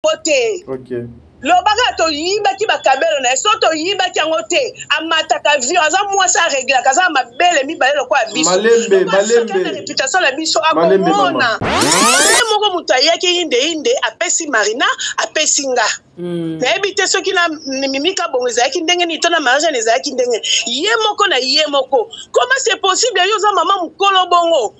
Po te. Okay. Loba kaka toyibaki bakabelo na ye, soki toyibaki yango te, amataka avion, aza mwasi areglaka, aza na mabele mibale lokola biso. Malembe, Lokola soki malembe. na reputation na biso Malembe, akomona. mama. Ye moko moto ayaki inde inde, apesi Marina, apesi nga. Nayebi te soki na Mimi Kabongo ezalaki ndenge nini to na Marie Jeanne ezalaki ndenge nini. Ye moko na ye moko. Comment c'est possible yo oza mama mokolo bongo?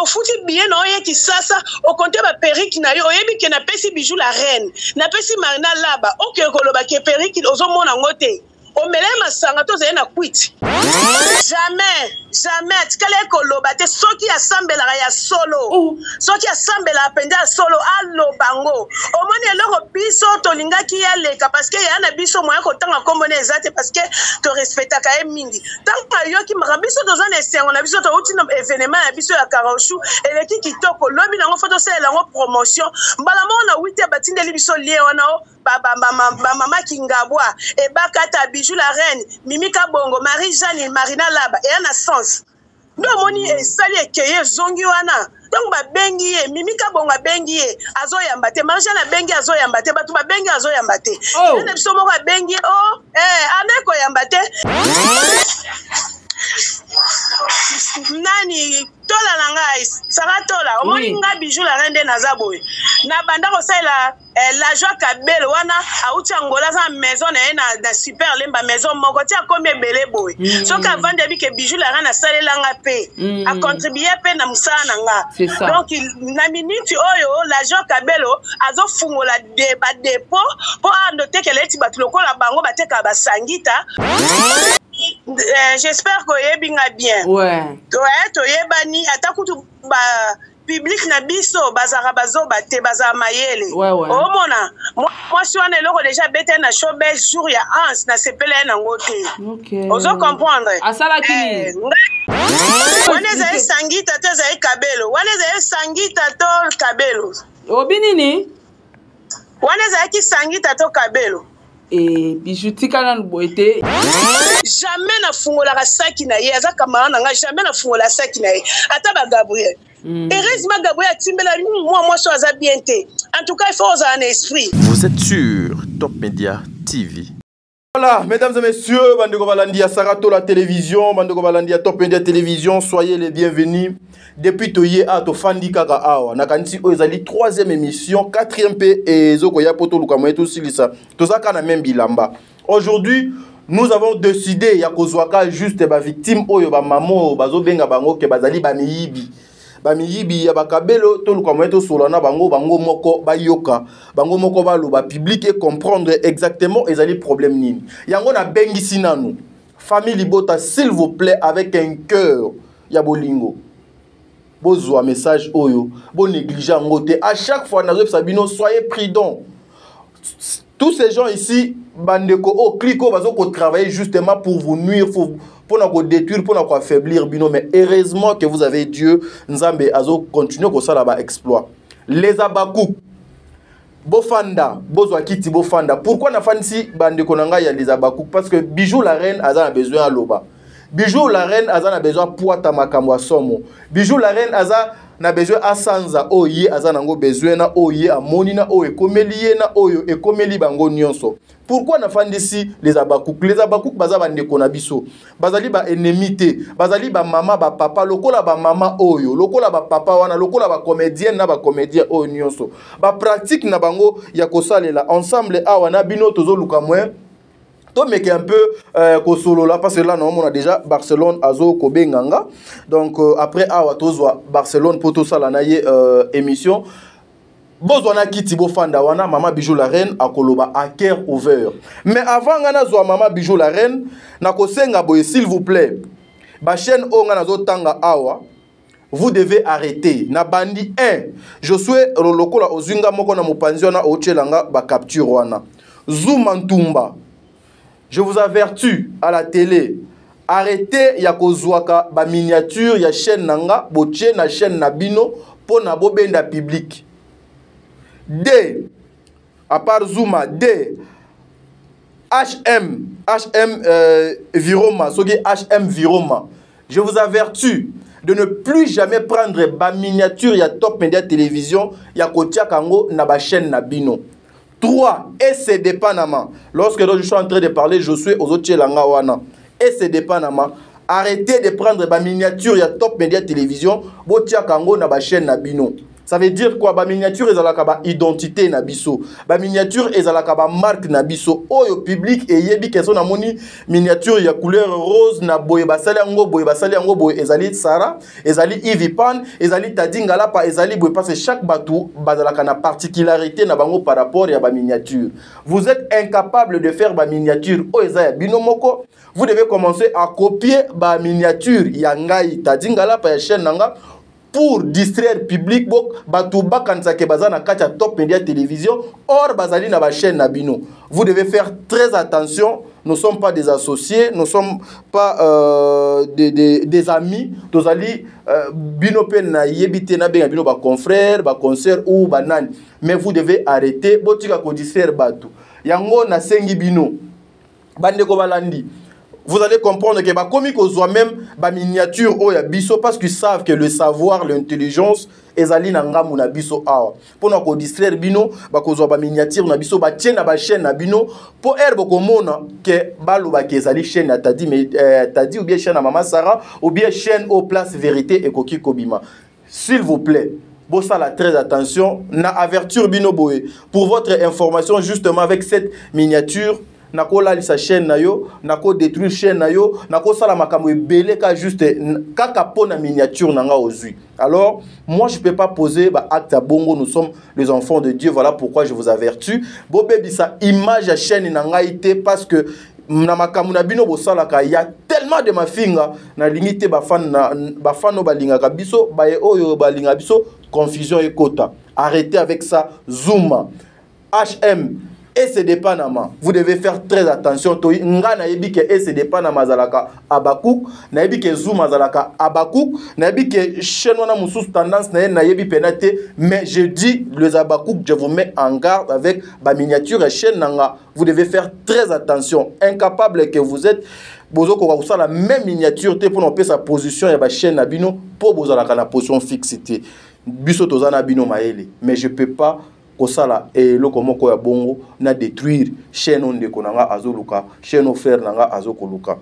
Ofuti billet na oye Kisasa, okonte ba perruque na yo, oyebi ke napesi Bijou la reine, napesi Marina Laba, okende koloba ke perruque ozomona yango te, omela ye masanga to ozali na kwiti. Jamais, jamais atikali ye koloba te soki asambelaka ya solo. Oh. Soki asambelaka mpenza ya solo, aloba ngo. Omoni eloko biso tolingaki ye aleka parce que ya na biso moyen kotanga kombo na eza te parce que to respectaka ye mingi. Tango ayoki makambo, biso toza na esengo na biso, touti na evenement na biso ya Karaochou eleki kitoko, lobi nango faut tosalela yango promotion. Mbala moko na 8 heures batindeli biso lien wana o ba, ba, ba, ba, ba mama Kingabwa, Ebakata, Bijou la reine, Mimi Kabongo, Marie Jeanne, Marina Laba, eya na sens. Nde omoni esali ekeye ezongi wana. Ntango babengi ye, Mimi Kabongo abengi ye, azoyamba te. Marie Jeanne abengi ye, azoyamba te. Bato babengi ye, azoyamba te. Oh. Ye na biso moko abengi ye, oh, ande koyamba te. Nani tola na ngai, Sarah Tola, omoni Oui. nga Bijou la reine nde naza boye. Na banda kosalela la joie Kabelo wana auti Angola, aza na maison na ye na Super Lemba, maison moko ti akomi ebele boye. Soki avandi abi ke Bijou la reine asalela nga pe, a contribuer pe na mosala na nga. C'est ça. Donc na minute oyo la joie Kabelo azofungola ba dépôt po ando tekela eti bato lokola bango batekaka basangita. J'espère que oyebi nga bien. Ouais. Ouais, toyebani ata kutu ba public na biso bazalaka bazoba te, bazalaka mayele. Ouais, ouais. Omona mwasi wana eloko déjà abeta na showbiz jour ya Hans na sepela ye nango te. Okay. Ozo comprendre? Asalaki nini? Wana ezali sangita to ezali kabelo. Wana ezali sangita to kabelo. Obi nini? Wana ezalaki sangita to kabelo. Bijou tika nanu boye te. Jamais nafungolaka saki na ye, aza camarade na nga, jamais nafungola saki na ye. Ata ba Gabriel. Heureusement Gabriel atimbela moi mwasi oyo aza bien te. En tout cas, il faut ozala na esprit. Vous êtes sur Top Media TV. Voilà, mesdames et messieurs, bandeko balandi ya Sarah Tola Télévision, bandeko balandi ya Top Media Télévision, soyez les bienvenus. Depuis toye a to fandi kaka awa, nakanisi oyo ezali 3e émission, 4e pe ezoko ya poto luka moye to silisa. Tozaka na même bilamba. Aujourd'hui, nous avons décidé ya kozwaka juste ba victime oyo ba mamo bazo benga bango ke bazali ba miyibi. Ba miyibi ya bakabelo to luka moye to sola na bango, bango moko ba yoka, bango moko ba loba public et comprendre exactement ezali problème nini. Yango na bengisi nanu. Famille Libota, s'il vous plaît, avec un cœur ya bolingo. Bozwa message oyo, bo négliger yango te. À chaque fois nazo sabino, soyez prudents. Tous ces gens ici, bandeko oh clico bazo ko travailler justement pour vous nuire, pour nous détruire, pour nous affaiblir bino, mais heureusement que vous avez Dieu, Nzambe azo continuer ko sala ba exploit. Les Abakou bofanda, bozwa kiti bofanda. Pourquoi na fansi bandeko na ngai ya les Abakou? Parce que Bijou la reine aza na besoin ya loba. Bijou la reine aza na besoin poata makambo ya somo. Bijou la reine aza na besoin asanza oyo ye aza nango besoin na oyo ye amoni na oyo ekomeli ye na oyo ekomeli bango nyonso. Pourquoi na fandisi les Abakouk? Les Abakouk baza ba ndeko na biso. Bazali ba ennemi te. Bazali ba mama ba papa lokola ba mama oyo, lokola ba papa wana, lokola ba comédienne na ba comédien oyo nyonso. Ba pratique na bango ya kosalela ensemble awa na bino tozoluka moyen. Tomeke un peu kosolola parce que là non on a déjà Barcelone azo kobenganga. Donc après awa tozwa Barcelone po tosala na ye émission. Bozwa na kiti bofanda wana mama Bijou la reine akoloba à cœur ouvert. Mais avant nga nazwa mama Bijou la reine nakosenga boye s'il vous plaît. Ba chaîne oyo nga nazotanga awa vous devez arrêter. Na bandi 1, je suis lokola ozinga moko na mopanzi wana otielanga ba capture wana. Zuma Ntumba, je vous avertis à la télé, arrêtez ya kozwaka ba miniature ya chaîne nanga, botie na chaîne na bino po na bobenda public. D, à part Zuma, D, HM, HM Viroma, soki HM Viroma. Je vous avertis de ne plus jamais prendre ba miniature ya Top Media Télévision ya kotia kango na ba chaîne na bino. 3 ecd Panama. Lorsque je suis en train de parler, je suis ozotielanga wana ecd Panama. Arrêtez de prendre ba miniature ya Top Media Télévision, botiaka yango na ba chaîne na bino. Ça veut dire quoi? Ba miniature ezalaka ba identité na biso, ba miniature ezalaka ba marque na biso. Oyo public eyebi ke so namoni miniature ya couleur rose na boye basali yango boye, basali yango boye, ezali Sarah, ezali Ivy Pan, ezali Tadi Ngalapa, ezali boye, parce que chaque batou bazalaka na particularité na bango par rapport ya ba miniature. Vous êtes incapable de faire ba miniature oyo eza ya bino moko. Vous devez commencer à copier ba miniature ya ngai Tadi Ngalapa ya chaîne nanga pour distraire public. Bok bato bakanisaka baza na kati ya Top Media Télévision, or bazali na ba chaîne na bino. Vous devez faire très attention. Nous sommes pas des associés, nous sommes pas des amis. Tozali bino pe na yebi te na benga bino ba confrères, ba consoeurs ou ba nani. Mais vous devez arrêter botika ko distraire bato. Yango na sengi bino. Bandeko balandi. Vous allez comprendre que bakomi kozwa même ba miniature oyo ya biso, parce qu'ils savent que le savoir, l'intelligence ezali na ngambu na biso awa. Pona ko distraire bino, bakozwa ba miniature na biso, ba tie na ba chaîne na bino, po er bokomona ke baloba ke ezali chaîne ya Tadi, mais Tadi ou bien chaîne ya Mama Sarah ou bien chaîne au place vérité ekoki kobima. S'il vous plaît, bosala très attention na averture bino boye. Pour votre information, justement avec cette miniature, nakolalisa chaîne na yo, nako détruire chaîne na yo, nakosala makambo ebele ka juste kaka pona miniature nanga ozui. Alors, moi je peux pas poser ba acte à bongo, nous sommes les enfants de Dieu, voilà pourquoi je vous avertis. Bobebisa image ya chaîne na ngai te, parce que na makambo na bino bosalaka, il y a tellement de mafinga na limite ba fan na, ba fan oyo balingaka biso, ba ye oyo balingaka biso, confusion ekota. Arrêtez avec ça, Zuma, HM, SCD Panama. Vous devez faire très attention. Toi, nga na yebi ke SCD Panama zalaka Abakouk, na yebi ke Zuma zalaka Abakouk, na yebi ke chaîne wana mususu tendance na ye na yebi penate, mais je dis les Abakouk, je vous mets en garde avec ba miniature et chaîne nanga. Vous devez faire très attention. Incapable que vous êtes, bozo koka kosala la même miniature te pour nous sa position ya ba chaîne na bino po bozalaka na position fixe te. Biso toza na bino mayele, mais je peux pas kosala eloko moko ya bongo na détruire chaîne oyo ndeko na nga azoluka, chaîne oyo frère na nga azokoluka.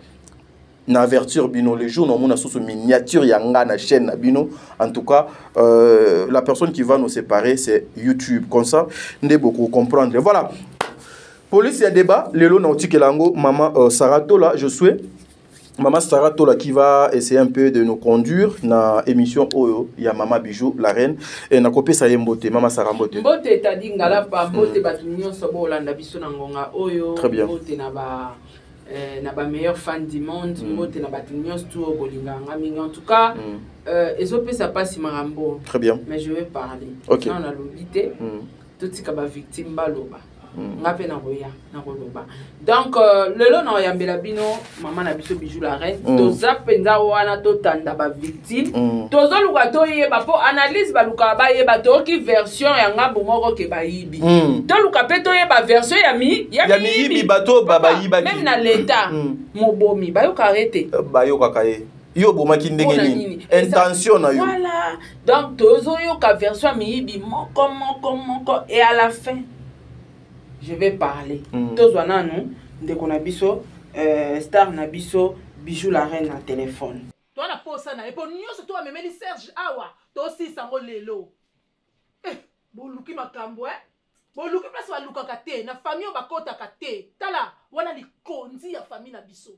Na avertir bino le jour namona susu miniature ya nga na chaîne na bino. En tout cas, la personne qui va nous séparer c'est YouTube, comme ça nde beaucoup comprendre. Voilà, police ya débat lelo na otikela yango maman Sarah Tola. Je souhaite Maman Sarah Tola qui va essayer un peu de nous conduire na émission oyo ya Mama Bijou la reine et na kopesa ye mbote. Mama Sarah mbote. Mbote Tadi Ngalapa, mbote batu nyonso bolanda biso na ngonga oyo. Très bien. Mbote na ba meilleur fan du monde, mbote na batu nyonso tu oyo bolingaka nga mingi. En tout cas, ezopesa pasi makambo. Très bien. Mais je vais parler. OK. Non, na lobi te. Totika ba victime baloba. Nga pe na koya, na koloba. Donc, lelo na oyambela bino, mama na biso Bijou la reine, toza penza wana totanda ba victime. Tozoluka toyeba po analyse baluka bayeba toyoki version ya ngambo moko ke bayibi. Toluka pe toyeba version ya mi, ya Ya miyibi. miyibi bato ba Papa, bayibaki. même na l'état, mobomi, bayoka arrêté. Bayokaka ye. Yo bomaki ndenge Mpona nini? nini? Intention na yo. Voilà. Donc tozoyoka version ya miyibi moko moko moko et à la fin je vais parler. Tozwa nanu ndeko na biso, star na biso Bijou la reine na téléphone. Toi na posa na ye po nyonso to amemeli Serge awa tosisa ngo lelo. Boluki makambo, eh? Boluki place balukaka te, na famille oyo bakotaka te. Tala wana likonzi ya famille na biso.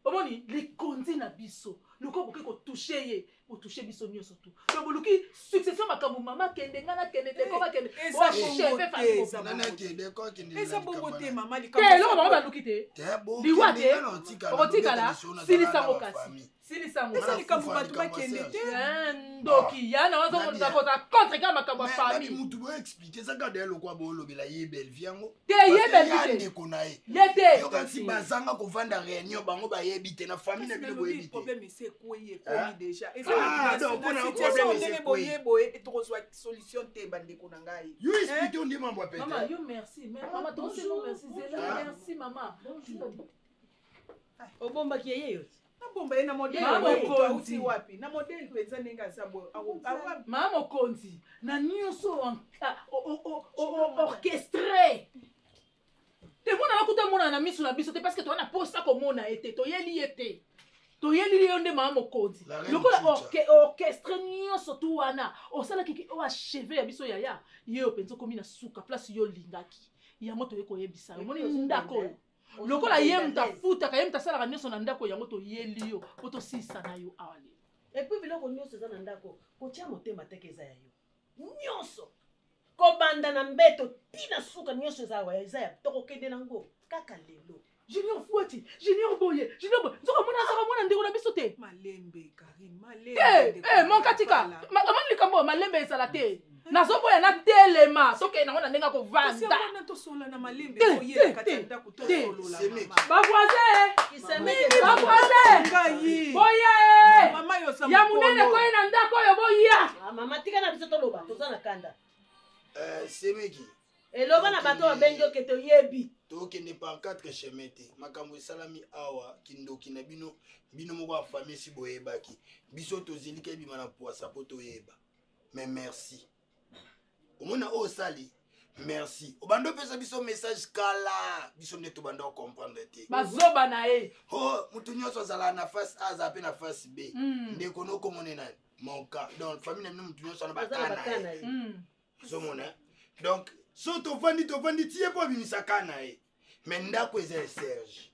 Omoni likonzi na biso. Luka boki ko toucher ye, ko toucher biso nyonso tu. Donc boluki succession makambo mama kende ngana kende deko ba kende. Eza Wa bongo chef te, famille eza mobimba. bongo Nana te. kende, ko kende Eza na bongo likambo te, na. mama, Te, likambo eloko eza bango bongo. baluki te. Te, bo Liwa kende te, nga na otikala, okotikala, bobeta lisolo na silisa zala ngo na kasi. famille. Silisa ngo. Eza Wana likambo kufa bato likambo bakende Serge. te. Eh, ndoki, ya na wazo Nadia. koza koza contre kaka makambo ya Mais famille. nabi mutu boyo expliquer, eza kaka d'ailleurs lokwa bolobela ye Bellevue yango. Te, Parce ye que Bellevue ya te. ndeko na ye. Ye te. Yo kasi bazanga kovanda réunion, bango bayebi te, na famille na Kasi bino nalobi boyebi te. problème ese ekweyi, Hein? ekomi déjà. Eza Ah, na donc, mpona situation problème ndenge ese ekweyi. boye boye, tokozwa solution te, bandeko na ngai. Yo expliquer on dit mambo ya pete. Mama, yo merci. Mais mama, toi aussi, non, merci. Zela, Ah. merci, mama. Bonjour. Obombaki ye yo. Nabomba ye na modèle Mama oyo mokonzi. auti wapi? Na modèle mpenza ndenge aza boye, Mama mokonzi, na nyonso orchestré. emonana na miso na biso te, parce que toza na posa komona ye te, toyeli ye te, toyeli yo nde mama mokonzi. La reine Lokola Chucha. Orchestre nyonso tu wana osalaki oyo acheve ya biso yaya, ye oyo mpenza okomi na suka place yo olingaki yango. Toye koyebisa yo, omoni ndako oyo, lokola ye moto afutaka, ye moto asalaka nyonso na ndako yango, toyeli yo po tosilisa na yo awa lelo. Et puis biloko nyonso eza na ndako, kotia motema teke eza ya yo nyonso, kobanda na mbeto ntina suka, nyonso eza awa, eza ya tokokende nango kaka lelo. Junior Fuati, Junior boye, Junior boye, nzoka mwana azaka mwana ndeko na biso te. Malembe, Karine, te malembe. Eh, monkatika omoni likambo oyo, malembe ezala te, nazoboya natelema, tokende nango na ndenge akovanda. Wana tosolola na malembe, Te, oye na te, kati ya te, ndako te. tosolola. Semeki. Mama. Bavoisin. Kisemeke. Bavoisin. Ngai. Boye. Mama yo oza Ya monene mokolo. koye na ndako oyo, boya. Ah, mama, tika na biso toloba, toza na kanda. Semeki. Eloba na bato babengi oke, toyebi. Tokende par quatre chemin te. Makambo esalami awa, kindoki na bino, bino moko ya famille esi boyebaki. Biso tozelika ebima na poisa mpo toyeba. Mais merci, omona oyo osali, merci. Obanda opesa biso message kala, biso nde tobanda kocomprendre te. Bazoba na ye. O motu nyonso azalaka na face A, azala mpe na face B. Ndeko nokomone nani monka, donc famille na bino, motu nyonso wana aza na bakana bakana ye. ye. Ozomona, donc so tovandi, tovandi ti ye mpo abimisa ka na ye. Me ndako eza ya Serge.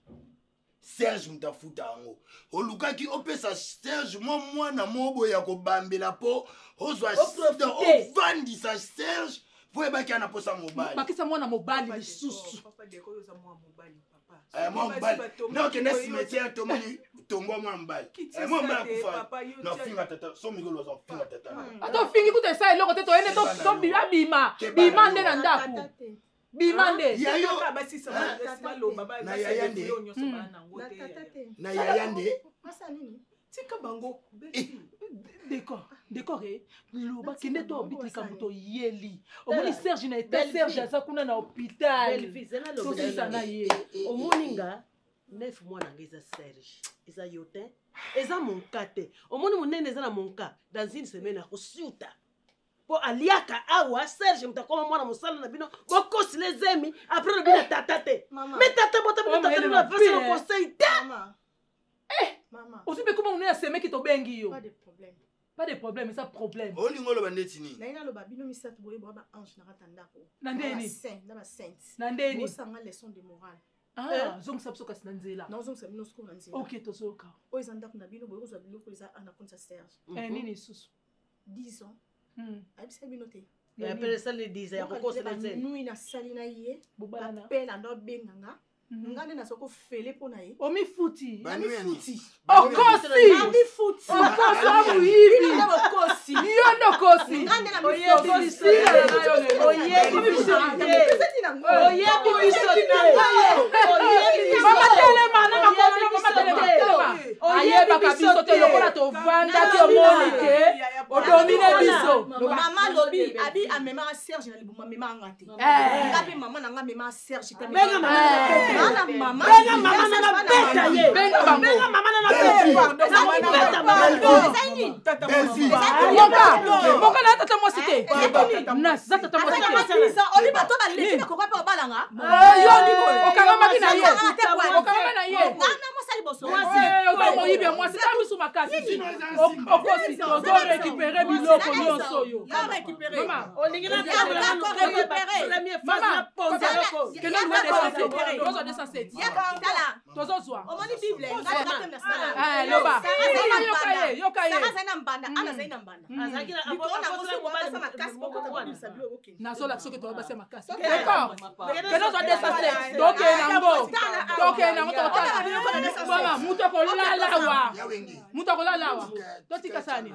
Serge moto afuta yango. Olukaki opesa Serge mwa mwana moko boye ya kobambela mpo ozwa, Oprofite. ovandisa Serge mpo oyebaki ana mposa mobali. Bakisa mwana mobali Papa lisusu. Decor, Papa Decor, oyo oza mwana mobali, papa. Eh, mwana Soki mobali basi batongi na okende boye, yo cimetière, tomoni tombwa mwana mobali. Kitisa Eh, mwana mobali te, akufa. papa, yo Na tia- finga tata so mikolo aza kofinga tata na ye. Ata ofingi kuta, esa eloko te, toyende. Keba na yo. Abima. Keba Bima na nde yo. na ndako, bima nde. Ya yo. Kaka basisa Eh? baloba, Na yaya nde. oyo nyonso baa nango te, yaya. Na yaya nde. Tika bango. Décor, décor, e loba, kende to obiti likambo toyeli. Tala, Omoni Serge na eta Belle Serge vie. aza kuna na hôpital. Belle vie, zela loba. Tosisa na ye. Omoni nga nef, mwana nga eza Serge, eza yo te, eza monka te. Omoni monene eza na monka, dans une semaine akosiuta mpo aliaka awa. Serge moto akoma mwana mosala na bino, bokosila ezemi après lobi na tata te. Mama. Me tata bota bino, Oh, tata mayele bino apesi mabe, na eh. conseil te. Mama. Ozwi mpe kuma monene ya semeki, tobengi yo. Pas de problème. Pas de problème, eza problème. Olingi oloba ndeti nini? Naye naloba, bino misato boyeba ba ange na kati ya ndako. Na ndeni? Na basainte. Na ndeni? Bosanga leçon de morale. Ah, zongisa biso kasi na nzela. Nazongisa bino sikoyo na nzela. Ok, tozoyoka. Oyo eza ndako na bino, boye kozwa biloko eza na compte ya Serge. Eh, nini lisusu? 10 ans. Ayebisa bino te. Apres esali 10 ya kokosela ezemi. Nui nasali na ye. Bobalana. Bapela ndo abenganga nga nde naza kofele mpo na ye. Omifuti. Namifuti. Okosi. Namifuti. Okosi, amoyibi. Bino nde bokosi. Yo nde okosi. Nga nde Oyebi biso te. Oyebi biso te. Oyebi biso te. Oyebi biso Mama, te. telema na makolo Oyebi na mama, biso telema, te. telema. Oyebi Ayebaka biso biso te te. lokola tovandaki, omoni ke odomine biso. Mama alobi abi amemaka Serge na libumu, amemaka nga te. Eh. Nga mpe mama na nga amemaka Serge te. Benga mama na beta. Nga na mama. Benga mama na na beta ye. Benga bango. Benga mama na na beta ye. Pardon, mama na Beta pardon. mama. Ezali nini? Tata Belle-fille. mama. Moka, moka na tata mwasi te. Tata Na za tata mwasi Azalaka te. 10 ans, obi bato baleki bakoka mpe babalanga. Eh, yo okangamaki na ye. Okangama te kwa. Okangama na ye. Nga na mwasi ya liboso. Eh, oza moyibi ya mwasi, ta misu makasi. Okosi, tozo récupérer biloko nyonso oyo. Ya récupéré. Mama. Olingi na Ya tambola d'accord, nanu premier récupéré. premier phase Mama, na ponza yoko. kende luwe 207, tozwa 207. Yaka, tala. Tozozwa. Omoni Bible, nga na te na sala. Eh, loba. Sara azali na Mama, yoka mbanda. ye, yoka ye. Sara azali na mbanda, Ana azali na mbanda. Azalaki na Likolo na akosela ngo soki mobali basa makasi, bokota kobimisa biloko okende. Nazolakisa soki toza basi ya makasi. Kende. D'accord. Kende ozwa 207, tokende yango, tokende yango, totala. Mama, mutu akolala awa, Ya wenge. mutu akolala awa. Totika sani,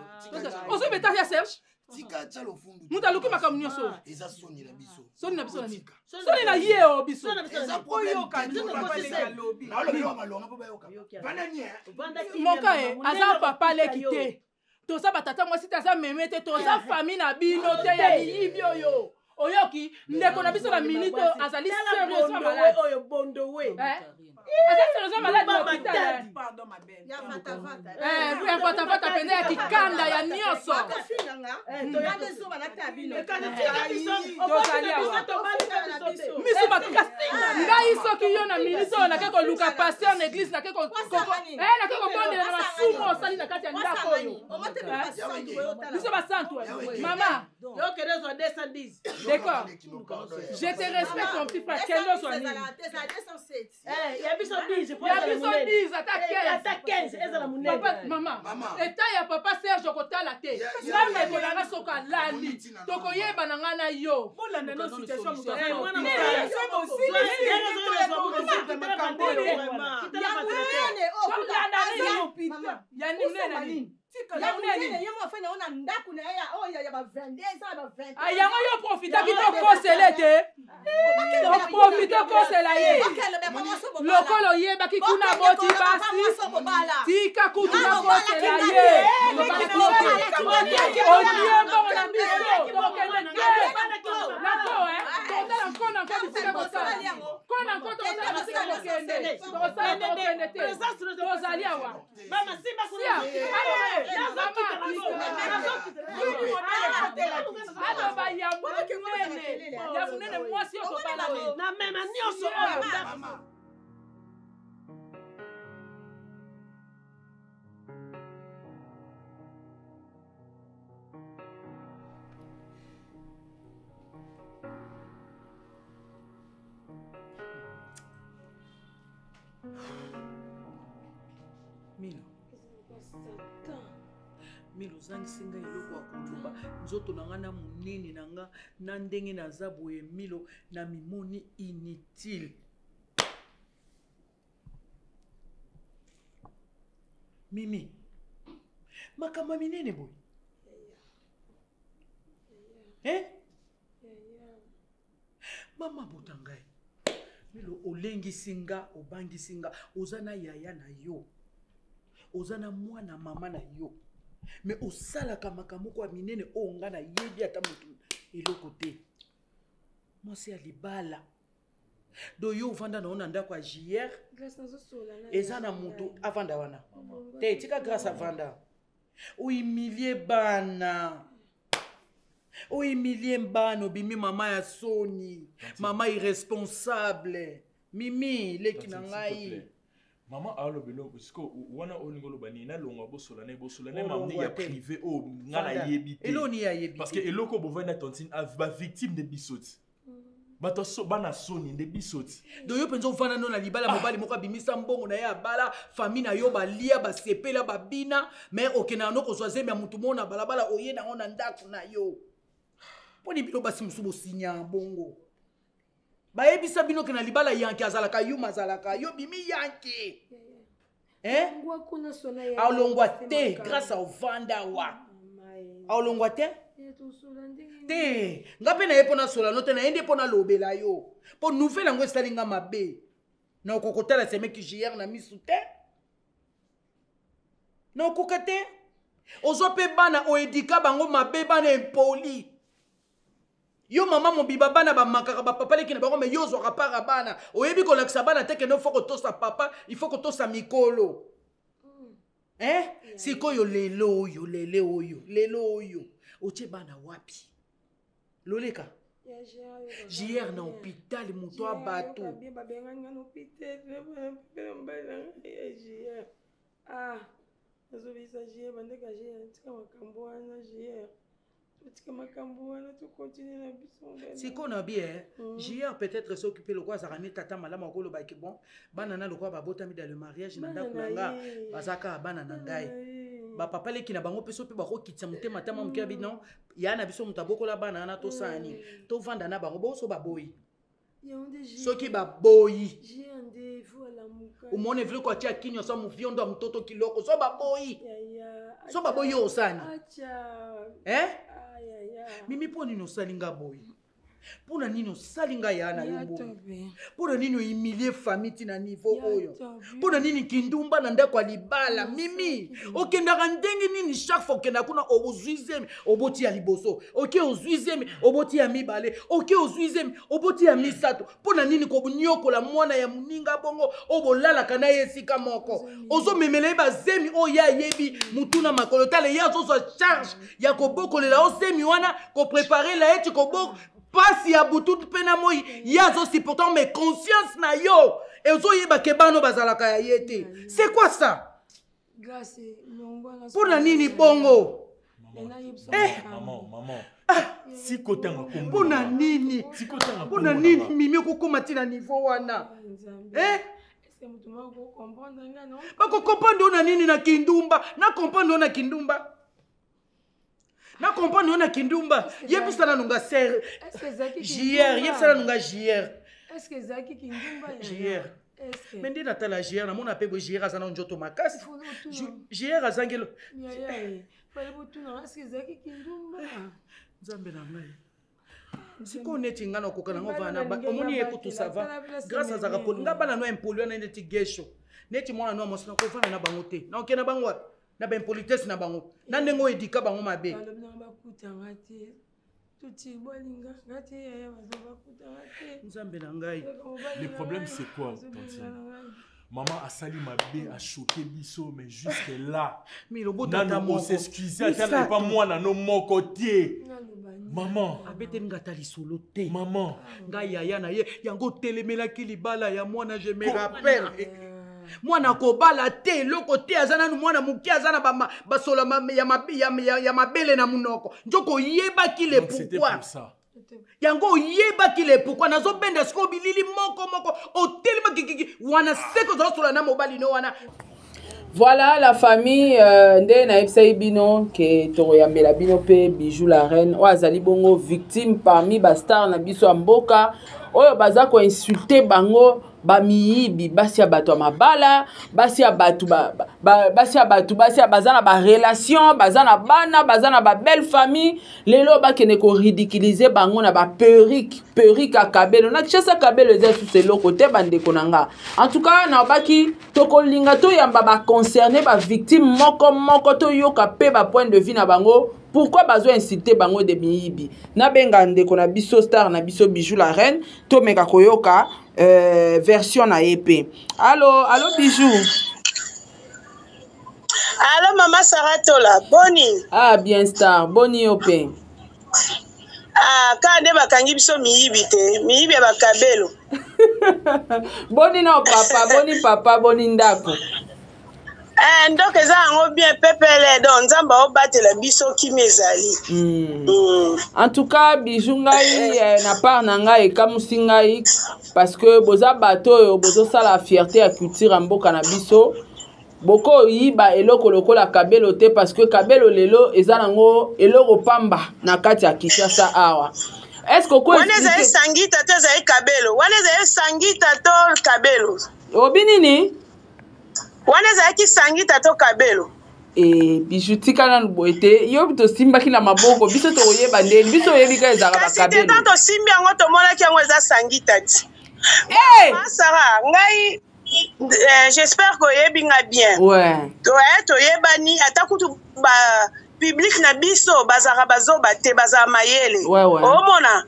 ozwi beta ya Serge. Tika tia lofundu. Mutu aluki makambo nyonso oyo. Eza soni na biso. Soni na biso na nini? Tika. Soni na ye o biso. Soni na biso na Eza nini? problème Oyoka, te, nde toba papa te. leki alobi. Naoloba eloko malonga mpo bayoka. Vanda nie. Vanda kimia, Moka e mama, aza monene papa leki yo. te, toza batata mwasi te, aza meme te, toza famille na bino te ya miyibi oyo. Oyoki ndeko na biso na minute oyo azali Tala sérieusement bondowe malade. oyo, bondowe. Eh? Aza sérieusement malade na Lumba hôpital. Matadi. Pardon, ma belle. Ya vata vata. Eh, ya fatafata mpenza, ya kikanda ya nyonso. Bakofinga nga. Nga nde zoba na ta bino. Ekana tika biso, Tozali okosi na biso, awa. tobali na biso te. Miso makasi, ngai soki Soki yo na minute oyo nake koluka pasteur na église, nake nake kobondela na masumu osali na kati ya ndako oyo. Biso basantu, mama. Yokende ozwa 210. D'accord, je te respecte, mon petit frère. Kende ozwa nini? Ya biso 10. Ya biso 10, ata 15. Ata 15, ezala monene. Papa, mama, eta ya papa Serge okotala te. Nga ndeko na nga, soki alali, tokoyeba na nga na yo. Bolanda no situation moto. Eh, mwana Ya monene oyo. Ya monene nini? Ya monene, ye mo afai nango na ndako na ye oyo ya ba 22 eza na ba 20. Ah, yango yo profitaki tokosele te, oprofite kosela ye lokola oyebaki kuna boti basi. Tika kutu nakosela ye, olie mbongo na biso. Tokende te nako, totala nko na nko bisika kosala nko na nko. Tokosala bisika, kokende tokosala, tokende te, tozali awa. Mama, simba. Sia, aloba ya monene, ya monene, mwasi oyo tobala oyo. Na mema nyonso oyo ndako. Milo, Milo, ozangisi ngai eloko ya koloba. Nzoto na ngai na monene na nga na ndenge naza boye, Milo, na mimoni inutile. Mimi, makambo ya minene boye, eh? Mama bota ngai, Milo, olengisi nga, obangisi nga. Oza na yaya na yo, oza na mwana mama na yo, me osalaka makambo moko ya minene oyo nga nayebi ata motu eloko te. Mwasi ya libala do yo ovanda na yo na ndako ya JR, eza na moto avanda wana te. Tika Grâce avanda. Ohumilie bana, ohumilie bana, obimi mama ya soni, mama irresponsable. Mimi, leki na ngai. Mama aloba eloko siko wana, olingi oloba nini? Nalongwa, bosola na bosola na Olongwa mamni ya te. privé oyo nga Fanda. nayebi te. Eloko nini ayebi Parce te? que eloko bovandi na tontine, bavictime nde biso ti, bato bana soni nde biso ti. Do yo mpenza ovanda no na libala, mobali moko abimisa mbongo na ye, abala, famille na yo balia, basepela, babina, mais okendaka no kozwa zemi ya motu moko na balabala, oye nango na ndako na yo. Mponi bino basi mosusu bosinya bongo, bayebisa bino ke na libala yanke azalaka, yuma azalaka, yo bimi yanke, eh? Alongwa te, Grâce aovanda awa, aolongwa te te. Nga mpe naye mpo nasola no te, naye nde mpo nalobela yo, mpo nouvelle yango esali nga mabe. Naokoka kotala semeki JR na misu te, naokoka te. Ozwa mpe bana, oedika bango mabe, bana impoli. Yo mama mobiba, bana bamakaka bapapa leki na bango, me yo ozwaka para bana. Oyebi kolakisa bana te kende faut kotosa papa, il faut kotosa mikolo, eh? Sikoyo lelo oyo, lelo oyo, lelo oyo otie bana wapi? Loleka JR na hôpital, moto ya bato. Babengani nga na hôpital na mobali na ngai ya JR. Ah, nazobisa JR, bandeko ya JR, tika makambo wana. JR, totika makambo wana, tokontinue na biso mobali na Sikoyo na bi eh, JR peut-être soki mpe lokola azalaka ne tata malamu, akolobaki bon, bana na lokola babotami dans le mariage na Bana ndako na na nga, ye. baza kaka bana na ngai. ye. Bapapa leki na bango mpe so mpe bakokitisa motema tama moke ya bino ya na biso, moto abokola bana wana, tosala nini? Tovanda na bango boso. Baboyi. Yango nde JR. Soki baboyi, JR nde faut alamuka. Umone vile koatia kinywa so muviondo ya mtoto kiloko. So baboyi, Yaya, so baboyi, yo osani? Acha. Eh? Ah, yaya. Mimi, mpo nini osali nga boye? Mpo na nini osali nga ya na yo Ya boye? Tobe. Mpo na nini ohumilie famille ntina niveau Ya oyo? Tobe. Mpo na nini kindumba na ndako ya libala? Mimi, okendaka ndenge nini? Chaque fois okendaka kuna, ozwi zemi, oboti ya liboso, oke ozwi zemi, oboti ya mibale, oke ozwi zemi, oboti ya misato. Mpo na nini konyokola mwana ya moninga bongo, oyo bolalaka na ye esika moko? Ozomemela ye bazemi oyo ye ayebi mutu na makolo. Tala, ye azozwa charge ya kobokolela yo zemi wana, kopreparela ye ti kobo. Pasi ya butu mpe na moi, ye azosupporte, mais conscience na yo ezoyeba ke bana bazalaka ya ye te. C'est quoi ça? Mpo na nini bongo? Maman, maman, sikotanga kombo. Mpo na nini? Mpo na nini Mimi okokóma ti na niveau wana? Eh? Bakokomprendre yo na nini? Na kindumba? Na comprendre yo na kindumba? Na comprendre yo na kindumba? Yebisa nanu nga ser JR, yebisa nanu nga JR. JR, me nde natala JR, namona mpe boye JR aza na nzoto makasi. JR azangi. Nzambe na ngai, sikoyo neti ngai nakoka nango vana, omoni ye kutu ça va, grâce azalaka poli. Nga bana no impoli wana neti gesho, neti mwana no ya mwasi, nakovanda na bango te. Naokende na bango wapi na baimpolitesse na bango, na ndenge oyo edika bango mabe? Nzambe na ngai. Le problème, c'est quoi, tantine? Maman asali mabe, achoqué biso, mais jusque là nanu osexcuse ata epa mwana no moko te, maman. Abeteli nga ata lisolo te. Maman. Ngai yaya na ye, yango otelemelaki libala ya mwana. Je me rappelle, mwana akobala te, eloko te, aza nanu mwana moke, aza na basola ya mabele na monoko. Nzoko oyebaki le pourquoi, yango oyebaki le pourquoi. Nazobenda sikoyo bilili moko moko otelemaki kiki wana seke ozosola na mobali no wana. Voilà la famille, nde nayebisaki bino ke tokoyambela bino mpe Bijou la Reine, oyo azali bongo victime parmi bastar na biso ya mboka, oyo baza koinsulte bango bamiyibi, basi ya bato ya mabala, basi ya bato ba, ba, basi ya bato, basi ya baza na barelation, baza na bana, baza na babelle famille. Lelo bakende koridiculize bango na baperruque, perruque ya kabelo na Kinshasa. Kabelo eza susu eloko te, bandeko na nga. En tout cas, nabaki tokolinga toyamba baconcerne, bavictime moko moko, toyoka mpe bapoint de vue na bango, pourquoi bazo insulte bango de miyibi. Nabenga ndeko na biso, star na biso, Bijou la Reine, tomeka koyoka version na ye mpe. Allo, allo, Bijou. Allo, mama Saratola, boni? Ah, bien, star, boni yo mpe? Ah, kaka nde bakangi biso miyibi te, miyibi ya bakabelo. Boni na papa? Boni papa? Boni ndako? Eh, ndoko eza yango bien, pepele. Donc Nzambe aobatela biso, kimi ezali. En tout cas, Bijou, ngai na part na ngai ekamusi ngai, parce que boza bato oyo bozosala fierté ya culture ya mboka na biso. Bokoyiba eloko lokola kabelo te, parce que kabelo lelo eza nango eloko pamba na kati ya Kinshasa awa. Est ce que wana ezali sangita to ezali kabelo? Wana ezali sangita to kabelo? Obi nini? Wana ezalaki sangita to kabelo? E, Bijou, tika nanu boye te. Yo tosimbaki na maboko, biso tokoyeba ndeni? Biso oyebi ka ezalaka bakabelo. Kasi te, tosimbi yango, tomonaki yango eza sangita ti. Hey! Sara, ngai j'espère koyebi nga bien. Ouais. Toyebani, ata kutu ba public na biso bazalaka bazoba te, bazala mayele. Ouais. Omona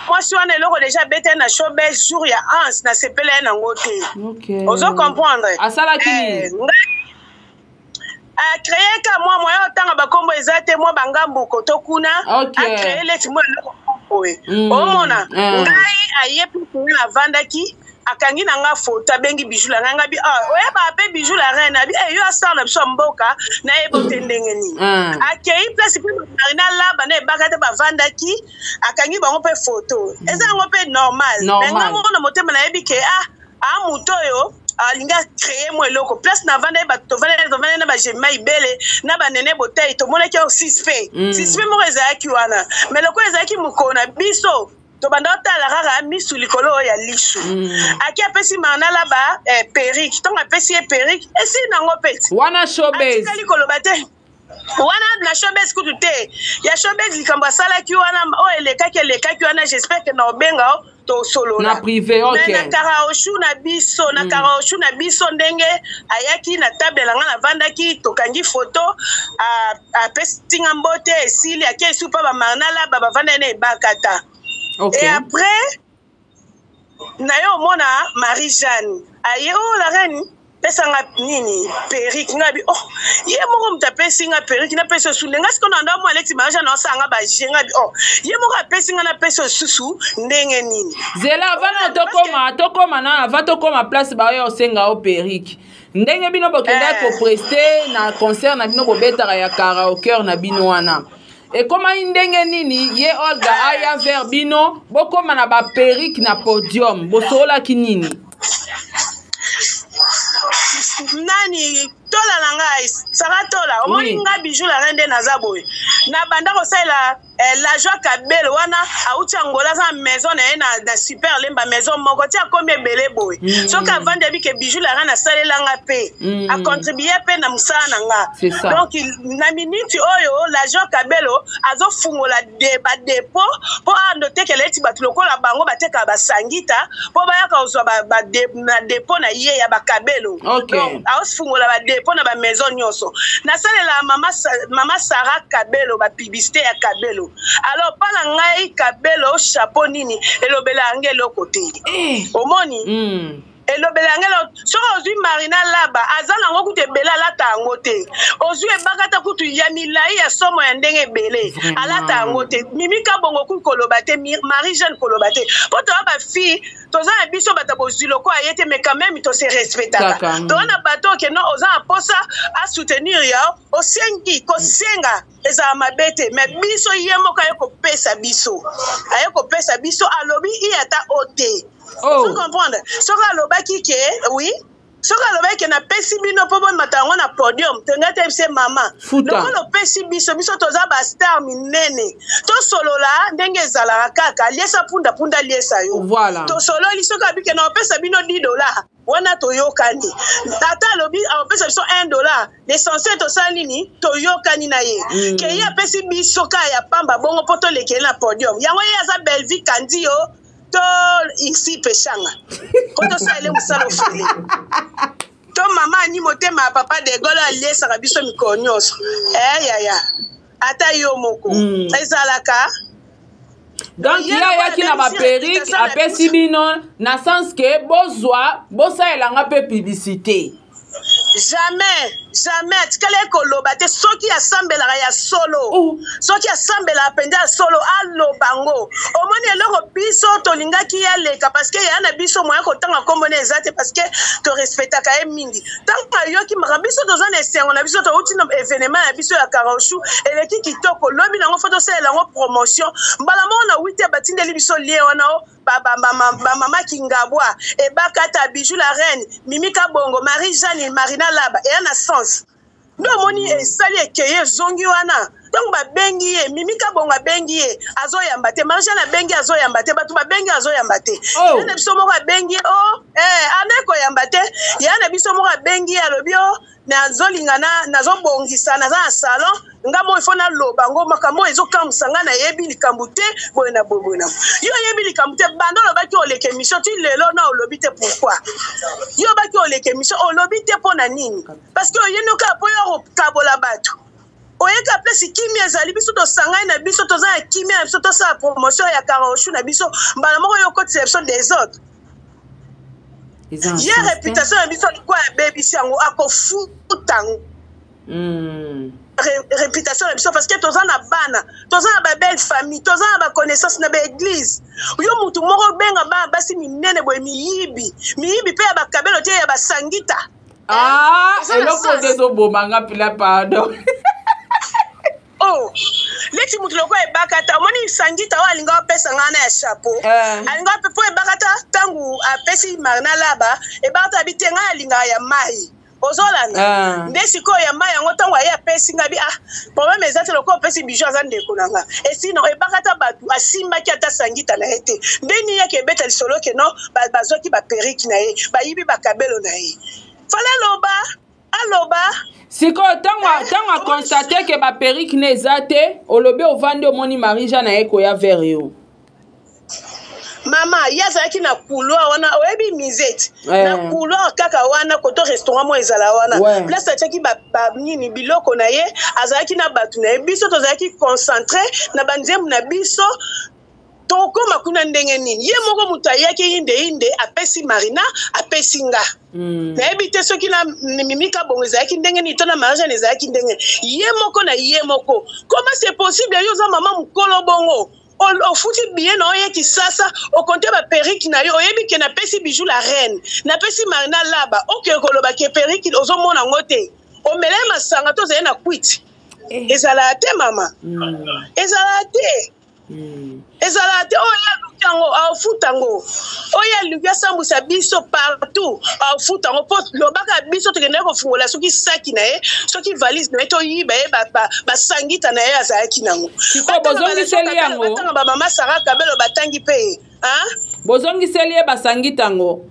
mwasi wana, eloko déjà abeta na showbuzz jour ya anse, nasepela ye nango te. Ozo comprendre? Asalaki nini? Acréer ka mwa moya otanga bakombo eza te, mwa bangambuko to kuna. Acréer leti mwa eloko boye. Omona ngai aye mpe nga navandaki, akangi na nga foto, abengi Bijou la ngai. Ngabi ah, oyebaka mpe Bijou la Reine? Abi eh, yo asala na biso ya mboka, nayeba te ndenge nini. Akei place mpe Marina Laba na ebaka te, bavandaki, akangi bango mpe foto. Eza yango mpe normal, mais nga moko na motema nayebi ke ah, a moto oyo alingi acréer mwa eloko. Place navanda ye, bato tovanda na bagema ibele na banene botai, tomonaki yango suspect. Suspect moko ezalaki wana, mais lokola ezalaki mokolo na biso, tobanda otala kaka misu likolo oyo ya lisu. Aki apesi Marna Laba perruque. Ntongo apesi ye perruque, esili nango peti. Wana showbuzz. Atikali koloba te wana na showbuzz kutu te. Ya showbuzz, likambo asalaki wana oyo elekaki, elekaki wana. J'espère ke na obenga o tosolola. Na privé, ok. Mais na karaoshu na biso, na karaoshu na biso, ndenge ayaki na table na nga, navandaki, tokangi foto, apesi nga mbote, esili, ake esu mpa bamarna Laba, bavandaki na ebakata. Et après na ye omona Marie Jeanne aye: "Oh la Reine." Pesa nga nini perruque nga bi oh ye moko moto apesi nga perruque napesi osusu ndenge sikoyo na ndambo aleti mariage na osala nga baje nga bi oh ye moko apesi nga napesi osusu ndenge nini. Zela avant na tokoma tokoma na avant tokoma place baoya osenga yo perruque ndenge bino bokendaki eh. kopreste na concert na bino bobetaka ya karaoker na bino wana ekomaki ndenge nini ye olga aya vers bino bokoma na baperike na podium bosololaki nini? Nani tola na ngai sara tola omoni oui. Nga bijou la reine nde naza boye na banda kosalela eh, la joie kabelo wana auti angola aza na maison na ye na, na super lemba maison moko ti akomi ebele boye mm. Soki avandi abi ke bijou la reine asalelanga mpe mm. Acontribue mpe na mosala na nga donc na minute oyo la joie kabelo azofungola de, badepo mpo ando otekela eti bato lokola bango batekaka basangita mpo bayaka kozwa ba, ba de, na depo na ye ya bakabelo okay. Donc aofungola badepo na bamaison nyonso. Nasalela mama, mama Sara Kabelo bapublicité ya Kabelo. Alors mpa na ngai Kabelo chapeau nini elobela yango eloko te eh. Omoni mm. Elobela yango eloko soki ozwi Marina Laba aza nango kutu ebele alata yango te. Ozwi ebakata kutu ya milai ya somo ya ndenge ebele alata yango te. Mimi Kabongo kutu koloba te, Marie Jeanne koloba te, mpo toya bafille toza na biso bato ya bozwi lokola ye te, mais quand même tose respectaka. Toza na bato oke no oza na posa asoutenir yo osengi kosenga ezala mabe te, mais biso ye moko aye kopesa biso aye kopesa biso alobi i ata o te. Oh. Ozo comprendre soki alobaki ke oui, soki alobaki ke napesi bino mpo bomata yango na podium te, ngai teyebise mama lokola opesi biso biso toza bastar minene tosolola ndenge ezalaka kaka aliesa punda punda aliesa yo voilà. Tosololi soki abike na opesa bino 10 dollar wana toyokani, ata alobi akopesa biso 1 dollar l'essentiel tosala nini toyokani na ye mm. Ke ye apesi biso kaka ya pamba bongo mpo tolekele na podium yango ye aza Bellevue kandi yo to isi peshanga po tosalele mosala ofele to mama ani motema ya papa de Gaulle aliesaka biso mikolo nyonso eh, yaya ata yo moko mm. Ezalaka donc ye ayaki na baperike apesi bino na sens ke bozwa bosalelanga mpe publicité. Jamais jamais atikali ye koloba te soki asambelaka ya solo oh. Soki asambelaka mpenza ya solo aloba ngo omoni eloko biso tolingaki ye aleka parce que ya na biso moya kotanga nkombo na eza te parce que torespectaka ye mingi. Ntango ayoki makambo biso toza na esengo na biso touti na événement na biso ya karaoshu eleki kitoko lobi nango fo tosalela yango promotion mbala moko na 8 batindeli biso lien wana o bamama Kingabwa ebakata Bijou la reine Mimi Kabongo Marie Jeanne Marina Laba eya na sens nde omoni esali ekeye ezongi wana ntango babengi ye Mimi Kabongo abengi ye azoyamba te, Marie Jeanne abengi azoyamba te, bato babengi azoyamba te oh. Ya na biso moko abengi ye o eh, ande koyamba te ya na biso moko abengi ye alobi o nazolinga nazobongisa naza na salon nga moko ifo naloba ngo makambo oyo ezokamwisa nga nayebi likambo te boye na boye boye na yo oyebi likambo te banda olobaki oleka émission ti lelo na olobi te pourquoi yo obaki oleka émission olobi te mpo na nini parce que oye noka mpo yo kokabola bato oyeka place kimia ezali biso tosangani na biso toza na kimia na biso tosala promotion ya karaoshu na biso mbala moko yo okotisa biso desordre ye réputation na biso alikuwa abebisi yango akofuta yango mm. Réputation na biso parce que toza na bana toza na babelle famille toza na baconnaissance na baeglise yo mutu moko obenga bana basi minene boye miyibi miyibi mpe ya bakabelo te ya basangita. Ah, eloko nde ezoboma nga mpila pardon. Oh leti moto lokola ebakata omoni sangita oyo alinga apesa ngai na ya chapeau eh. Alinga mpe mpo ebakata ntango apesi Marina Laba ebakata abi te ngai alingaka ya mai ozolanda eh. Nde sikoyo ya mai yango ntango aye apesi ngai bi ah problème eza te lokola opesi bijou aza ndeko na nga esino ebakata bato asimbaki ata sangita na ye te nde nini yaki ebeta lisolo ke no bazwaki baperike na ye bayibi bakabelo na ye fala aloba aloba. Sikoyo ntango ntango aconstate ke baperike ne eza te olobi ovandi omoni Marie Jeanne aye koya vers yo. Mama ye azalaki na couloir wana oyebi musette Eh. Na couloir kaka wana koto restaurant mo ezala wana Ouais. place atiaki nini biloko na ye azalaki na bato na ye biso tozalaki concentré na banzembo na biso. Tokokoma kuna ndenge nini? Ye moko moto ayaki yinde yinde, apesi Marina, apesi nga. Nayebi te soki na Mimi Kabongo ezalaki ndenge nini to na Marie Jeanne ezalaki ndenge ye moko na ye moko. Comment c'est possible yo oza mama mokolo bongo, ofuti billet na oye Kisasa, okonte ba perruque na yo, oyebi ke napesi Bijou la reine, napesi Marina Laba, oke koloba ke perruque ozomona yango te, omela ye masanga to ozali na kwiti. Ezalaka te mama, ezalaka te. Ezalaka te. Oyo aluki yango aofuta yango, oyo aluki asambwisa biso partout aofuta yango. Mpo lobaka biso tokendaki kofungola soki saki na ye, soki valise na ye, toyiba ye basangita na ye azalaki nango. Sikoyo bozongiseli yango? Batanga bamama Sara Kabelo, batangi mpe ye. Bozongiseli ye basangita yango?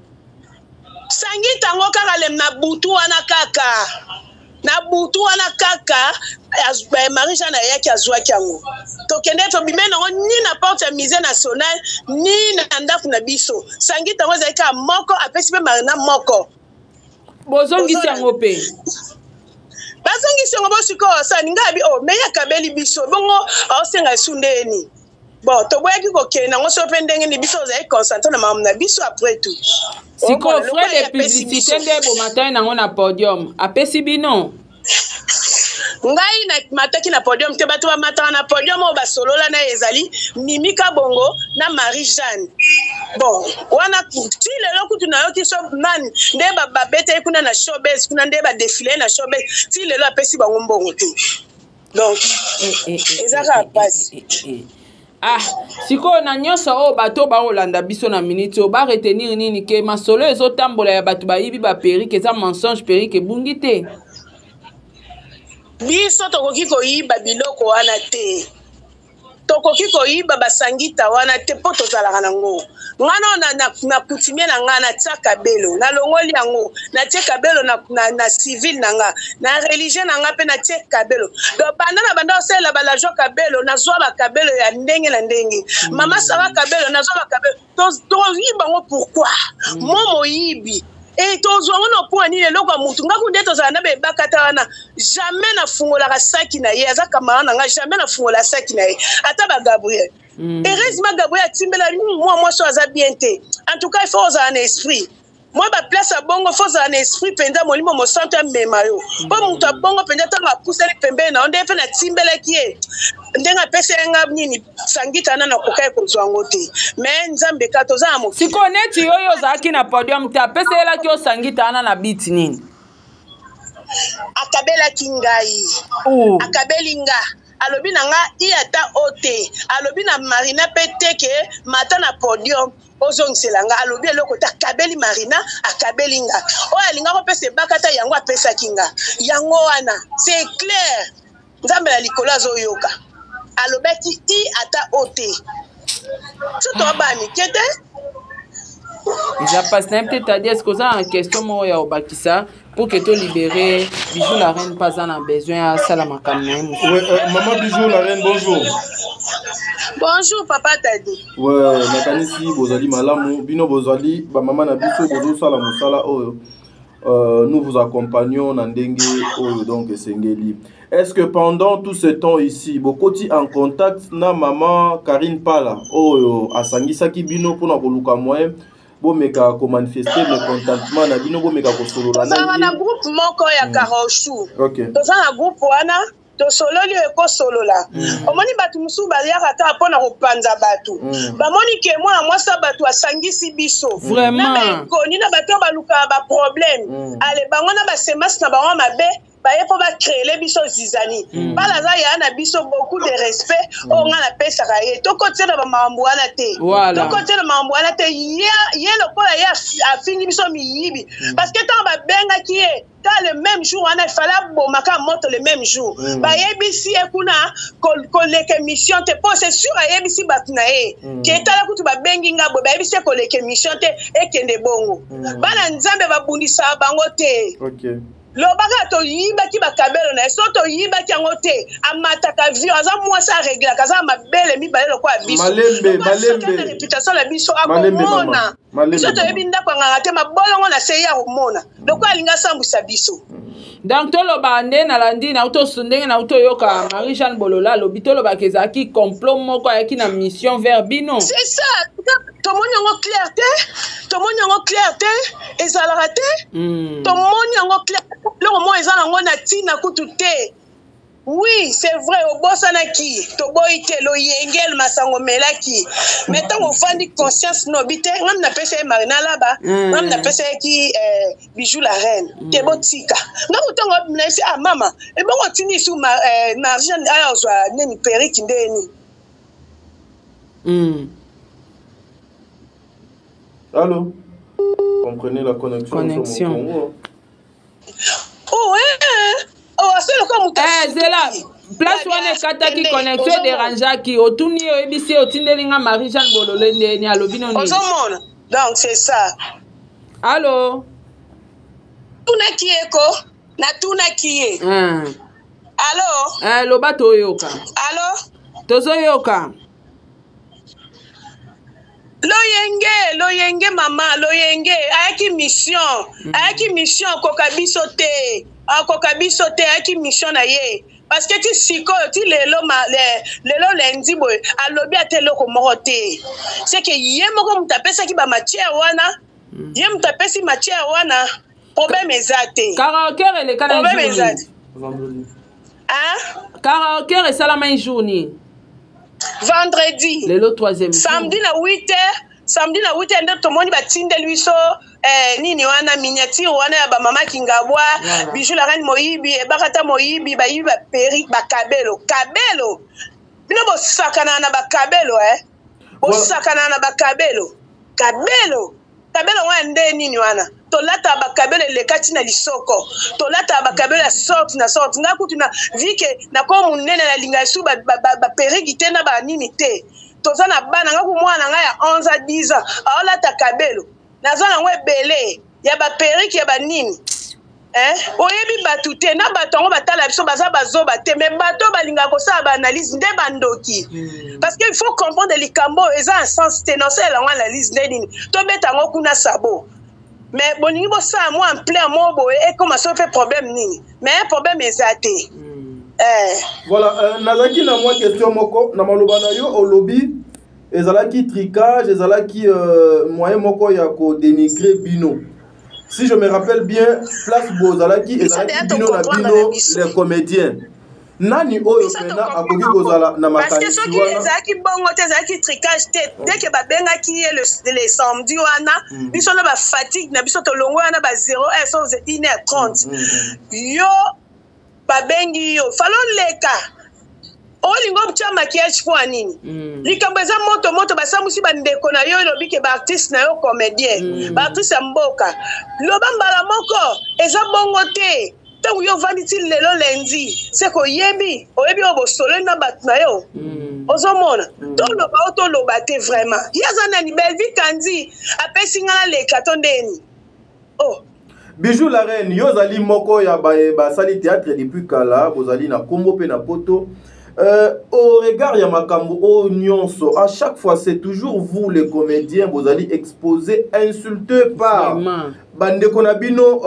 Sangita yango kaka lem na butu wana, kaka na butu wana kaka Marie Jeanne ayaki, azwaki yango. Tokende, tobime nango ni na porte ya Musée national ni na ndako na biso. Sangita yango ezalaki kaka moko, apesi mpe Marina moko. Bozongisi yango mpe? Bazongisi yango. Bo sikoyo asani ngai abi o me ye akabeli biso bongo, aosenga esu ndeni. Bon, toboyaki kokende nango so mpe ndenge nini, biso ozali concentré na makambo na biso après tout. Sikoyo frais de publicité nde bomataki nango na podium, apesi bino? Ngai namataki na podium te. Bato bamataka na podium oyo basolola na ye ezali Mimi Kabongo na Marie Jeanne. Bon, wana ti lelo kutu nayoki so nani nde babetaki kuna na showbase, kuna nde badefile na showbase, ti lelo apesi bango mbongo te. Donc eza kaka mpasi. Ah, sikoyo na nyonso oyo, bato baolanda biso na miniti oyo baretenir nini? Ke masolo ezotambola ya bato bayibi baperruque eza mensonge, perruque ebungi te? Biso tokoki koyiba biloko wana te, tokoki koyiba basangita wana te, mpo tozalaka nango. Nga na, na, na coutumier na nga, natia kabelo, nalongoli yango, natie kabelo na civil na nga, na religieux na nga mpe natie kabelo. Donc banda na banda osalela balajwa kabelo, nazwa bakabelo ya ndenge na ndenge. Mama Sara Kabelo, nazwa bakabelo. Toyiba yango pourquoi? Mo moyibi e tozwa yango na mpo ya nini? Eloko ya mutu ngaku nde tozala na bebakata wana, jamais nafungolaka saki na ye. Aza camarade na nga, jamais nafungola saki na ye, ata bagabriel. Heureusement Gabriel atimbela mwa mwasi oyo aza bien te. En tout cas, il faut ozala na esprit mwa baplace ya bongo, fo ozala na esprit mpenza, molimo mosantu amema yo, mpo moto abongo mpenza ntango apusani pembeni na yo. Ndenge mpe natimbelaki ye, ndenge apesi ye nga nini sangita wana, nakokaki kozwa yango te, mais Nzambe ka toza na mokili. Sikoyo neti yo oyo ozalaki na podium te, apeselelaki yo sangita wana na biti nini? Akabelaki ngai. Oh. Akabeli nga, alobi na nga i ata o te, alobi na Marina mpe te ke mata na podium ozongisela nga. Alobi eloko te, akabeli Marina, akabeli nga. Oyo alinga kopesa ebakata yango, apesaki nga yango wana. C'est clair, Nzambe na likolo azoyoka. Alobaki i ata o te, so toa bana mike te. Eza mpasi. Nayebi te, Tadi, est-ce oza na question moko ya kobakisa pour que tolibere Bijou la reine, mpe aza na besoin asala makambo na ye mosusu? Ouais, maman Bijou la reine, bonjour. Bonjour papa Tadi. Ouais, nakanisi bozali malamu. Bino bozali bamama na biso, bozosala mosala oyo. Nous vous accompagnons na ndenge oyo donc esengeli. Est-ce que pendant tout ce temps ici, bokoti en contact na maman Karine Pala oyo asangisaki bino mpona koluka moyen bomeka komanifeste mécontentement na bino, bomeka kosolola na Tozalaka na ye? groupe moko ya Carochou. Toza na groupe wana, tosololi oyo ekosolola. Omoni, bato mosusu bayaka kaka mpona kopanza bato. Bamoni ke mwana mwasi ya bato asangisi biso Vraiment. na baekoni na bato oyo balukaka baproblème. Ale bango na basemence na bango mabe, baye mpo bacréele biso zizani. Bala aza ya na biso, beaucoup de respect oyo ngai napesaka ye. Tokotia na bamakambo wana te. Tokotia na makambo wana te. Ye lokola ye afingi biso miyibi, parce que ntango babengaki ye ka le même jour wana, efale abomaka moto le même jour. Bayebisi ye kuna koleka émission te, mpo c'est sûr ayebisi bato na ye ke etala kutu babengi nga boye. Bayebisi ye koleka émission te, ekende bongo. Bana Nzambe babundisaka bango te. Loba kaka toyibaki bakabelo na ye. So toyibaki yango te, amataka avion, aza mwasi areglaka, aza na mabele mibale lokola biso. Malembe, Lokola soki malembe. na reputation na biso Malembe, akomona. mama. Malembe, Biso toyebi ndako ya nganga te, mabolongo na se ye akomona. Lokola alingi asambwisa biso. Donc toloba nde nalandi nauti ndenge nauti oyoka Marie Jeanne Bolola alobi, tolobaka ezalaki complot moko, ayaki na mission vers bino. C'est ça, tomoni yango clair te, tomoni yango clair te, ezalaka te. Tomoni yango clair, eloko moko eza nango na ntina kutu te. Oui, c'est vrai, obosanaki, toboyi te, loyengel masango omelaki. Mais ntango ofandi conscience nobi te, ngam napesa ye Marina Laba, ngam napesa ye ki Bijou la reine, te botika. Ngam ntango nayebisi, ah mama, ebongo otindi lisusu Marie-Jeanne aya ozwa nini perruque nde nini? Allô? Comprenez la connexion. Connexion. Congo. Oh, eh, oh, asala lokola moto Eh, zela place wana ekataki connexion ederangeaki, otuni ye, oyebisi ye otindeli nga Marie Jeanne Bolole ndeni alobi no nini? Ozomona, donc c'est ça. Allo? Tunaki ye ko, natunaki ye. Allo? Eh, loba toyoka. Allo? Tozoyoka. Loyenge, loyenge mama, loyenge ayaki mission, ayaki mission akoka biso te, akoka biso te, ayaki mission na ye. Parce que ti sikoyo, ti lelo, ma, le, lelo lundi boye, alobi ata eloko moko te. C'est que ye moko moto apesaki ba matière wana, ye moto apesi matière wana, problème eza te. Karaoke eleka na Problème jour eza nini? te. Hein? Karaoke esalama un jour nini? Vendredi. Lelo troisième jour. Samedi na 8 heures, samedi na 8 heures nde tomoni batindeli biso nini wana miniature wana ya ba mama Kingabwa, Voilà. Bijou la reine moyibi, ebakata moyibi, bayibi ba peri, ba kabelo, kabelo. Bino bosakana na ba kabelo, eh? Bosakana na ba kabelo. Kabelo. Kabelo wana nde nini wana? Tolata ba kabelo eleka ti na lisoko. Tolata ba kabelo ya sorte na sorte. Nga kutu na vi ke na ko munene na linga su ba periki te na ba nini te. Toza na bana, nga ku mwana nga ya 11 à 10 ans, aolata kabelo. Naza nango ebele ya ba periki ya ba nini. Hein? Oyebi bato te, na bato yango batala biso baza bazoba te, mais bato oyo balingaka kosala ba analyse nde bandoki. Parce que il faut comprendre likambo oyo eza un sens te, na osalela yango analyse nde nini? Tobeta yango kuna sabo. Mais bolingi bosala mwa ampleur moko boye, ekoma soki mpe problème nini? Mais problème eza te. Voilà, nazalaki na mwa question moko, na maloba na yo olobi ezalaki tricage, ezalaki moyen moko ya kodénigrer bino. Si je me rappelle bien, place bozalaki, Biso ezalaki deya bino na tocomprendre bino, na biso. les comédiens. Nani oyo Biso pena tocomprendre akoki kozala na Parce que makanisi soki wana? ezalaki bongo te, ezalaki tricage te. Dès que babengaki ye le samedi wana, biso na ba fatigue na biso tolongo wana ba 0 heure, sauf une heure trente. Yo babengi yo, falo leka. Olingo otia maquillage mpo ya nini? Likambo eza moto moto, basambusi bandeko na yo, elobi ke ba artiste na yo comédien, ba artiste ya mboka. Loba mbala moko, eza bongo te. Ntango yo ovandi ti lelo lundi, c'est que oyebi, oyebi oyo bosololi na bato na yo. Ozomona? Toloba oyo toloba te vraiment. Ye aza nani? Bellevue Kandi apesi nga naleka to ndeni? Oh. Bijou la reine, yo ozali moko ya baye basali théâtre depuis kala, bozali na Kombo pe na Poto. Au regard ya makambo oyo nyonso, à chaque fois c'est toujours vous les comédiens bozali exposés, insultés par Vraiment. bandeko na bino,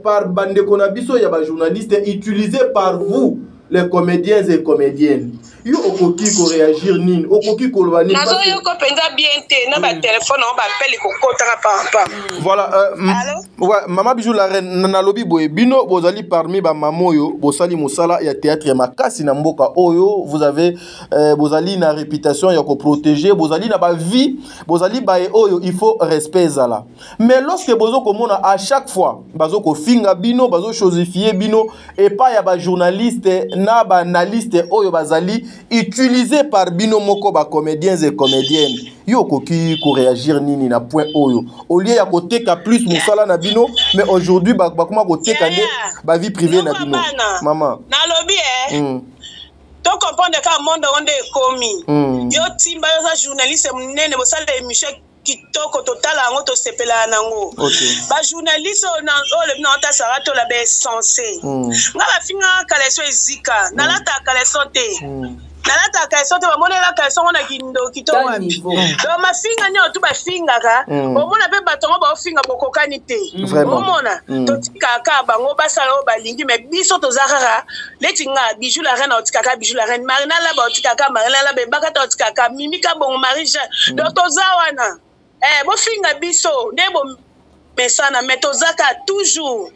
par bandeko na biso ya ba journalistes utilisés par vous les comédiens et comédiennes. Yo okoki ko réagir nini? Okoki koloba nini? Nazo yo ko penza bien te na ba téléphone on ba appel ko kotaka pa pa. Voilà, Allô? ouais, Mama Bijou la reine na lobi boye bino bozali parmi ba mama oyo bosali mosala ya théâtre ya makasi na mboka oyo, vous avez bozali na réputation ya ko protéger, bozali na ba vie, bozali baye oyo il faut respect zala. Mais lorsque bozo komona à chaque fois bazo ko finga bino, bazo chosifier bino et pas ya ba journaliste na ba analyste oyo bazali utilisé par bino moko ba comédiens et comédiennes. Yo koki ko réagir nini na point oyo au lieu ya koteka plus musala na bino, mais aujourd'hui ba kuma koteka nde ba vie privée na bino. Bana. Maman. Na lobi, eh. To comprendre ka monde onde ekomi. Yo timba yo za journaliste munene bosala émission Kitoko, totala yango, tosepelaka nango. Bajournaliste oyo olobi na ota Sara Tola, baessense nga bafingaka caleçon ezika, nalataka caleçon te, nalataka caleçon te, bamonela caleçon ngo na kindoki to wapi. Donc mafinga nyonso tu bafingaka, omona mpe bato yango baofinga bokokani te. Omona, totikaka kaka bango basala oyo balingi, mais biso toza kaka neti nga Bijou la Reine, aotikaka Bijou la Reine, Marina Laba aotikaka Marina Laba, Ebakata aotikaka Mimi Kabongo, Marie Jean. Donc toza wana, bofinga biso nde bomesana, mais toza kaka toujours.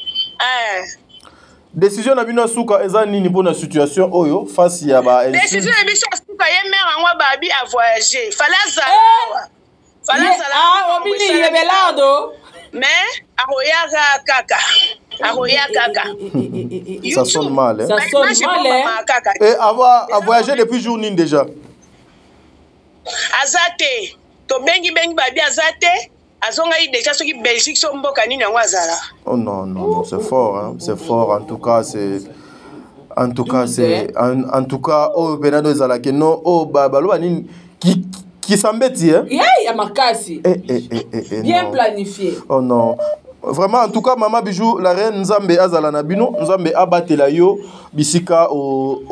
Décision na bino ya suka eza nini mpona situation oyo, face ya ba Décision na biso ya suka, ye mare yango babi avoyage, fale azala awa, fale azala. Ah, obini yebelardo. Mais akoyaka kaka, akoya kaka. Ça sonne mal, hein? Ça sonne mal, hein? Kaka. Et avoir a voyagé depuis jour nini déjà? Aza te, tobengi bengi, babi aza te, azongaki déjà soki Belgique, so mboka nini yango azala. Oh non, non, non, c'est fort, hein? C'est fort. En tout cas, c'est. En tout cas, c'est. En tout cas, oh, Bernardo ezalaki, non, oh, ba, baloba nini, qui s'embête, hein? Yeah, ya makasi. Eh, eh, eh, eh, eh, Bien non. planifié. Oh non. Vraiment, en tout cas, Mama Bijou, la reine, Nzambe azala na bino, Nzambe abatela yo, bisika o,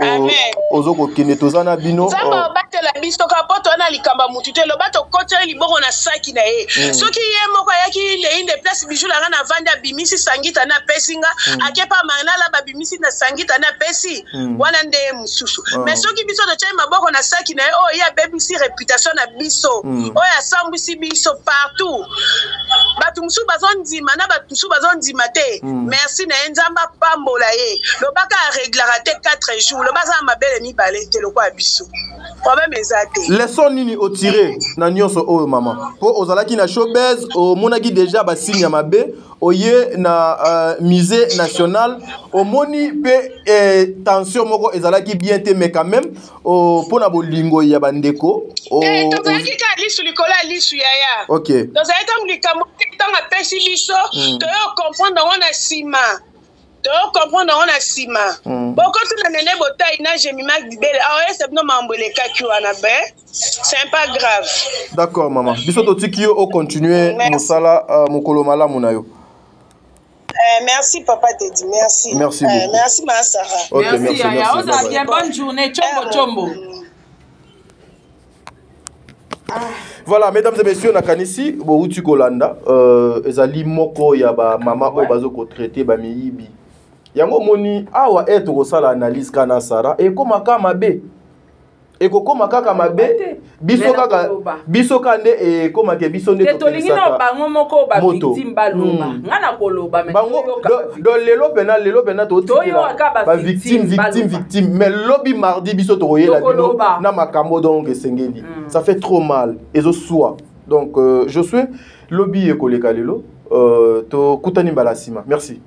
ozo kokende, toza na bino. Nzambe Oh. abatela biso ka po toza na likambo ya mutu te. Loba tokoteli liboko na saki na ye. Soki ye moko ayaki leinde place Bijou langa na vandi, abimisi sangita na apesi nga, akepa Marina Laba, abimisi na sangita na apesi, wana nde ye mosusu. Mais soki biso totyai maboko na saki na ye, oyo ye abebisi réputation na biso, oyo asambwisi biso partout, bato mosusu bazondima na bato mosusu bazondima te. Merci na ye, Nzambe apambola ye. Lobaka areglaka te 4 jours, loba aza na mabele mibale te lokola biso, problème eza te. Leçon nini otire na nyonso oyo, mama? Mpo ozalaki na showbiz, omonaki déjà basigne ya mabe, oye na musée national, omoni mpe tension moko ezalaki bien te, mais quand même mpo na bolingo ya bandeko Eh, tozalaki kaka lisu likolo ya lisu, yaya. Tozalaki ntango likambo te, ntango apesi biso, toyo comprendre yango na nsima, toyo comprendre yango na nsima. Bokotuna nene botai na Jemima Dibele, aoyesa bino mambo elekaki wana, be c'est pas grave. D'accord, mama, biso totiki yo ocontinue Merci. mosala, mokolo malamu na yo. Merci papa Teddy, merci. Merci beaucoup. Merci ma Sarah. Ok, Merci, merci, Yaya. merci. Oza Bye bye. bien, bonne journée. Chombo, chombo. Voilà, mesdames et messieurs, nakanisi bouti kolanda, ezali moko ya ba mama oyo bazo kotraite bamiyibi yango. Omoni awa e tokosala analyse kaka na Sara, ekóma kaka mabe, ekokóma kaka mabe. Biso Mais kaka nakoloba. Biso kaka nde ekomake biso nde Te, tolingi na topelisaka bango moko moto. bavictime baloba. Nga na koloba, mais Bango toyoka do lelo pena, lelo pena Toyoka totikela ba bavictime, victime victime, baloba. victime, mais lobi mardi biso tokoyela bino Tokoloba. na makambo. Donc esengeli, ça fait trop mal, ezoswa. Donc je suis lobi ekoleka lelo, tokutani mbala nsima. Merci.